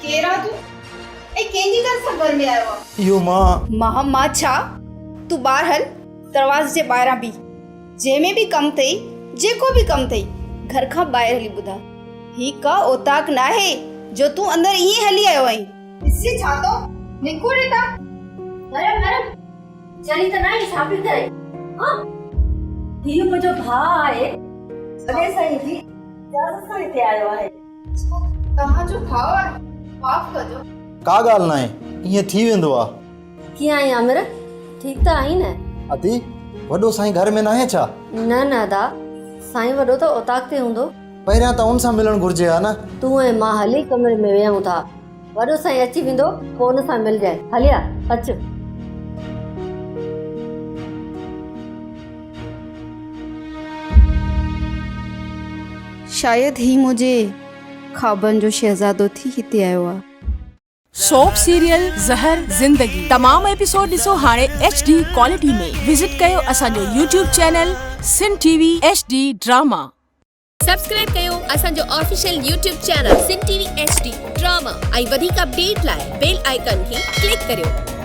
ڪير آ تون ۽ ڪنهن جي گهر سان گهر ۾ آيو آ؟ اهو مان. مان مان ڇا؟ تون ٻاهر هل، دروازي جي ٻاهران بيهه. جنهن ۾ به ڪم اٿئي، جيڪو به ڪم اٿئي، گهر کان ٻاهر هلي ٻڌاء. هي ڪا اوطاق ناهي جو تون اندر ائين هلي آيو آهين. ڏسجي ڇا ٿو؟ نڪور هتان. مريم مريم چري ته ناهين ڇا پئي ڪرين ها؟ هي منهنجو ڀاء آهي. وڏي سائين جي اجازت سان هتي آيو آهي. ڇا توهان جو ڀاء آهي؟ معاف ڪجو. ڪا ڳالهه ناهي، ائين ٿي ويندو آ. ڪيئن آهين عامر؟ ٺيڪ ته آهين نه؟ ادي، وڏو سائين گهر ۾ ناهي ڇا؟ نه نه ادا، سائين وڏو ته اوطاق تي هوندو. پهريان ته ان سان ملڻ گهرجي ها نه؟ تون ۽ مان هلي ڪمري ۾ ويهون ٿا. وڏو سائين اچي ويندو، پوء ان سان ملجانء. هلي آ، اچ. شايد هي منهنجي خوابن جو شهزادو ٿي هتي آيو آ. سوپ سيريل زهر زندگي تمام ايپيسوڊ ڏسو هاڻي ايڇ ڊي ڪوالٽي ۾ وزٽ ڪيو اسان جو YouTube channel Sindh T V H D drama. Subscribe ڪيو اسان جو official YouTube channel Sindh T V H D drama ۽ وڌيڪ اپڊيٽ لاء بيل آئيڪان کي ڪلڪ ڪريو.